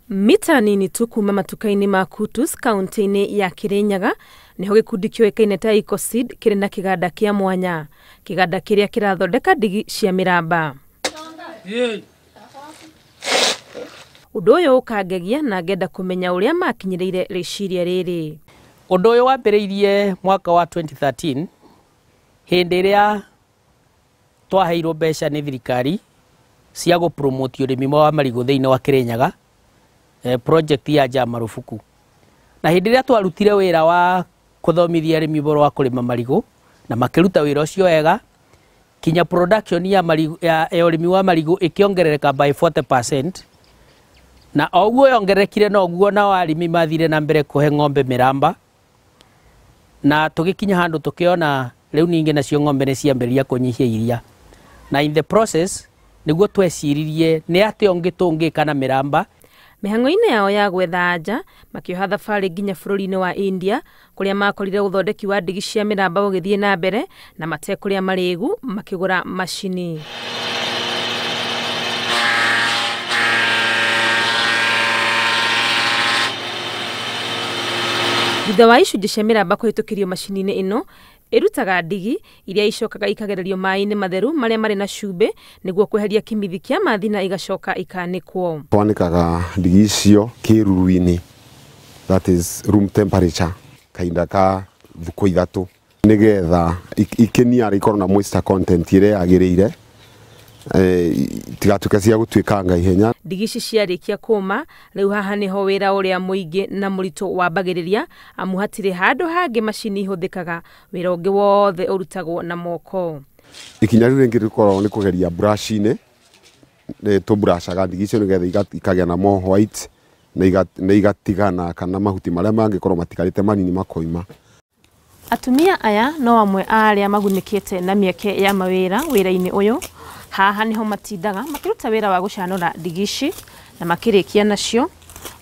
Mita nini tu kuma matuka-inĩ ma Kutus kaunti-inĩ ya Kirinyaga niho gĩkundi kĩũĩkaine ta Ecoseed kĩrĩ na kĩganda kĩa mwanya, kĩganda kĩrĩa kĩrathondeka ndigi cia mĩramba. Ũndũ ũyũ ũkangegia na ngenda kũmenya ũrĩa makinyĩrĩire rĩciria rĩrĩ. Ũndũ ũyũ wambĩrĩirie mwaka wa 2013 hĩndĩ ĩrĩa twaheirwo mbeca nĩ thirikari cia gũpromote ũrĩmi wa marigũ thĩinĩ wa Kirinyaga, project ya nja marufuku. Na hĩndĩ ĩrĩa twarutire wĩra wa kũthomithia arĩmi ũhoro wa kũrĩma marigũ na makĩruta wĩra ũcio wega, kinya production ya marigũ ya ũrĩmi wa marigũ ĩkĩongerereka by 40%. Na oguo yongererekire noguo nao arĩmi mathire na mbere kũhe ng'ombe mĩramba, na tũgĩkinya handũ tũkĩona rĩu ningĩ nacio ng'ombe nĩ ciambĩrĩria kũnyihia iria. Na in the process nĩguo tweciririe nĩ atĩa ũngĩ tũngĩka na mĩramba. Mĩhang'o-inĩ yao ya gwetha anja makĩoha thabarĩ nginya bũrũri-inĩ wa India kũrĩa makorire ũthondeki wa ndigi cia mĩramba ũgĩthiĩ na mbere na matekũrĩa marĩgu makĩgũra macini. Thutha wa icunjĩ cia mĩramba kũhĩtũkĩrio macini-inĩ ĩno ĩrutaga ndigi iria icokaga ikagererio maĩ-inĩ matheru marĩa marĩ na cumbĩ nĩguo kweheria kĩmithi kĩa mathi na igacoka ikanĩkwo. Twanĩkaga ndigi icio kĩruru-inĩ, that is room temperature, kahinda ka thikũ ithatũ nĩgetha ikĩniara ikorwo na moisture content ĩrĩa yagĩrĩire, tigatuĩke cia gũtuĩkanga ihenya. Ndigi ici ciarĩkia kũma rĩu haha nĩho wĩra ũrĩa mũingĩ na mũritũ wambagĩrĩria, amu hatirĩ handũ hangĩ macini ihũthĩkaga, wĩra ũngĩ wothe ũrutagwo na moko. Ikinya rĩu rĩngĩ rĩkoragwo nĩ kũgeria brush-inĩ, tũbrushaga ndigi icio nĩgetha ikagĩa na more white na igatigana kana mahuti marĩa mangĩkorwo matigarĩte manini makoima. Atumia aya no amwe a arĩa magunĩkĩte na mĩeke ya mawĩra wĩra-inĩ ũyũ. Haha niho matindaga makĩruta wĩra wa gũcanũra ndigi ici na makĩrĩkia nacio.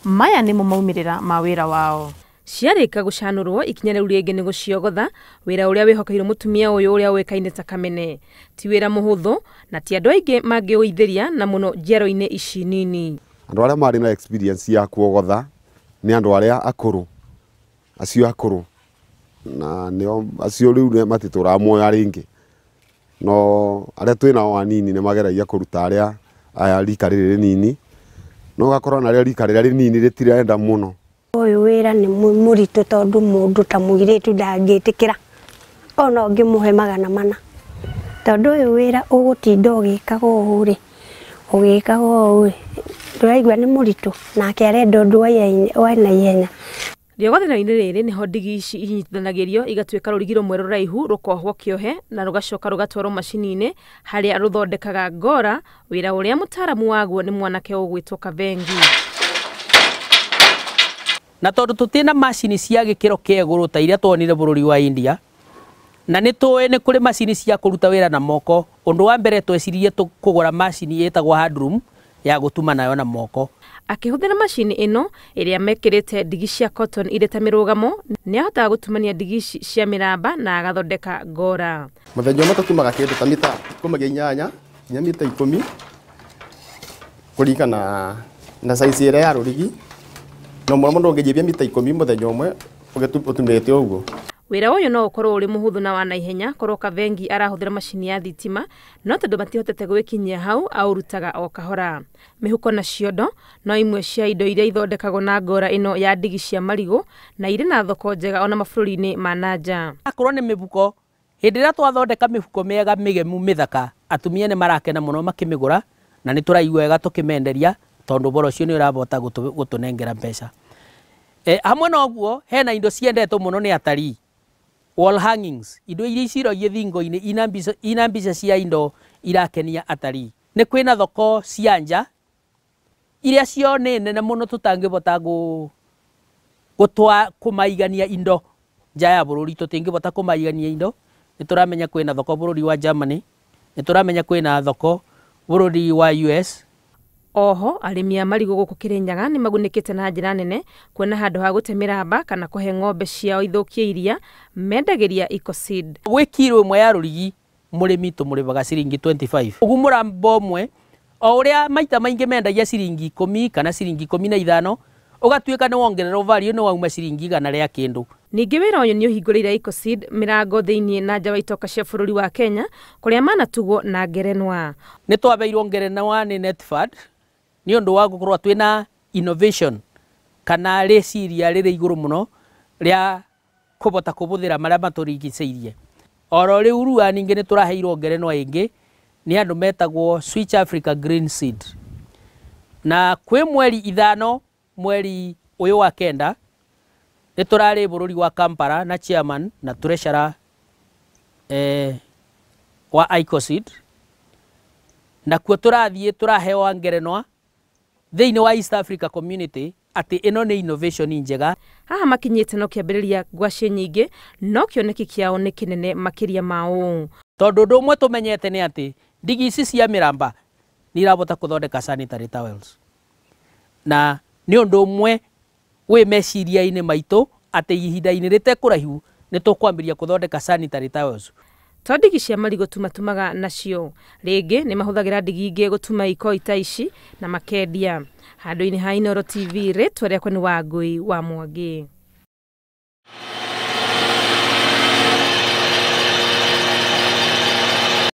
Maya nĩmo maumĩrĩra ma wĩra wao. Ciarĩka gũcanũrwo ikinya rĩu rĩngĩ nĩ gũciogotha, wĩra ũrĩa wĩhokeirwo mũtumia ũyũ ũrĩa ũĩkaine ta Kamene. Ti wĩra mũhũthũ na ti andũ aingĩ mangĩũithĩria na mũno njiaro-inĩ ici nini. Andũ arĩa marĩ na experience ya kuogotha nĩ andũ arĩa akũrũ, acio akũrũ, na nĩo acio rĩu matitũraga muoyo rĩngĩ. No arĩa twĩ nao anini nĩ mageragia kũruta arĩa aya rika rĩrĩ rĩnini, no ũgakora na arĩa rika rĩrĩa rĩnini rĩtirenda mũno. Ũyũ wĩra nĩ mũritũ tondũ mũndũ ta mũirĩtu ndangĩtĩkĩra ona ũngĩmũhe 400, tondũ ũyũ wĩra ũgũtinda ũgĩkaga ũũ rĩ, ũgĩkaga ũũ rĩ, ndũraigua nĩ mũritũ, nake arenda ũndũ wa naihenya. Rĩogothero-inĩ rĩrĩ nĩho ndigi ici inyitithanagĩrio igatuĩka rũrigi rũmwe rũraihu rũkohwo kĩohe na rũgacoka rũgatwarwo macini-inĩ harĩa rũthondekaga ngora, wĩra ũrĩa mũtaaramu waguo nĩ mwanake ũgwĩtwo Kavengi. Na tondũ tũtirĩ na macini cia gĩkĩro kĩa igũrũ ta iria tuonire bũrũri wa India, na nĩ tũĩ nĩ kũrĩ macini cia kũruta wĩra na moko, ũndũ wa mbere tweciririe kũgũra macini ĩtagwo handloom ya gũtuma nayo na moko. Akĩhũthĩra macini ĩno ĩrĩa mekĩrĩte ndigi cia cotton irĩ ta mĩrũgamo, nĩahotaga gũtumania ndigi ici cia mĩramba na agathondeka ngora. Mũthenya ũmwe tũtumaga kĩndũ ta mita 18 nginya mita 10 kũringana na size ĩrĩa ya rũrigi, no mũno mũno ũngĩnyihia mita 10 mũthenya ũmwe ũtumĩte ũguo. Wĩra ũyũ no ũkorwo ũrĩ mũhũthũ na wa naihenya korwo Kavengi arahũthĩra macini ya thitima, no tondũ matihotete gwĩkinyia hau aũrutaga o kahora. Mĩhuko na ciondo no imwe cia indo iria ithondekagwo na ngora ĩno ya ndigi cia marigũ na irĩ na thoko njega ona mabũrũri-inĩ ma na nja. Akorwo nĩ mĩhuko, hĩndĩ ĩrĩa twathondeka mĩhuko mĩega mĩgemu mĩthaka, atumia nĩ marakena mũno makĩmĩgũra na nĩ tũraigua wega tũkĩmenderia tondũ ũhoro ũcio nĩ ũrahota gũtũnengera mbeca. Hamwe na ũguo hena indo ciendetwo mũno nĩ atarii, wall hangings, indo iria iciragia thingo-inĩ ina mbica cia indo irakenia atarii. Nĩ kwĩna thoko cia nja iria cio nĩ nene mũno tũtangĩhota kũmaigania indo nja ya bũrũri, tũtingĩhota kũmaigania indo. Nĩ tũramenya kwĩna thoko bũrũri wa Germany, nĩ tũramenya kwĩna thoko bũrũri wa US. Oho arĩmi a marigũ gũkũ Kirinyaga nĩ magunĩkĩte na njĩra nene kuona handũ ha gũte mĩramba kana kũhe ng'ombe ciao ithũkie iria mendagĩria Ecoseed. Gwĩ kiro ĩmwe ya rũrigi mũrĩmi tũmũrĩhaga ciringi 25. Ũguo mũramba ũmwe O ũrĩa maita maingĩ mendagia ciringi 10 kana ciringi 15, ũgatuĩka nĩ wongererwo value, nĩ wauma ciringi 100 rĩa kĩndũ. Ningĩ wĩra ũyũ nĩ ũhingũrĩire Ecoseed mĩrango thĩinĩ na nja wa itoka cia bũrũri wa Kenya kũrĩa manatugwo na ngerenwa. Nĩ twabeirwo ngerenwa nĩ Netfund nĩ ũndũ wa gũkorwo twĩna innovation kana rĩciria rĩrĩ igũrũ mũno rĩa kũbota kũbũthĩra marĩa matũrigicĩirie. Oro rĩu rua ningĩ nĩ tũraheirwo ngerenwa ĩngĩ nĩ andũ metagwo Switch Africa Green Seed. Na kwĩ mweri 5 mweri ũyũ wa 9 nĩ tũrarĩ bũrũri wa Kampala na chairman na treasurer wa Ecoseed, na kuo tũrathiĩ tũrahewa ngerenwa thĩinĩ wa East Africa Community atĩ ĩno nĩ innovation njega. Haha makinyĩte no kĩambĩrĩria ngwacĩ nyingĩ, no kĩoneki kĩao nĩ kĩnene makĩria ma ũũ. Tondũ ũndũ ũmwe tũmenyete nĩ atĩ ndigi ici cia mĩramba nĩ irabota kũthondeka sanitary towels, na nĩ ũndũ ũmwe wĩ meciria-inĩ maitũ atĩ ihinda-inĩ rĩtekũraihu nĩ tũkwambĩrĩria kũthondeka sanitary towels. To ndigi cia marigũ tu matumaga nacio, rĩngĩ nĩ mahũthagĩra ndigi ingĩ gũtuma ikoi ta ici na makendia. Handũ-inĩ ha Inooro TV, rĩtwa rĩakwa nĩ Wangũi wa Mwangi.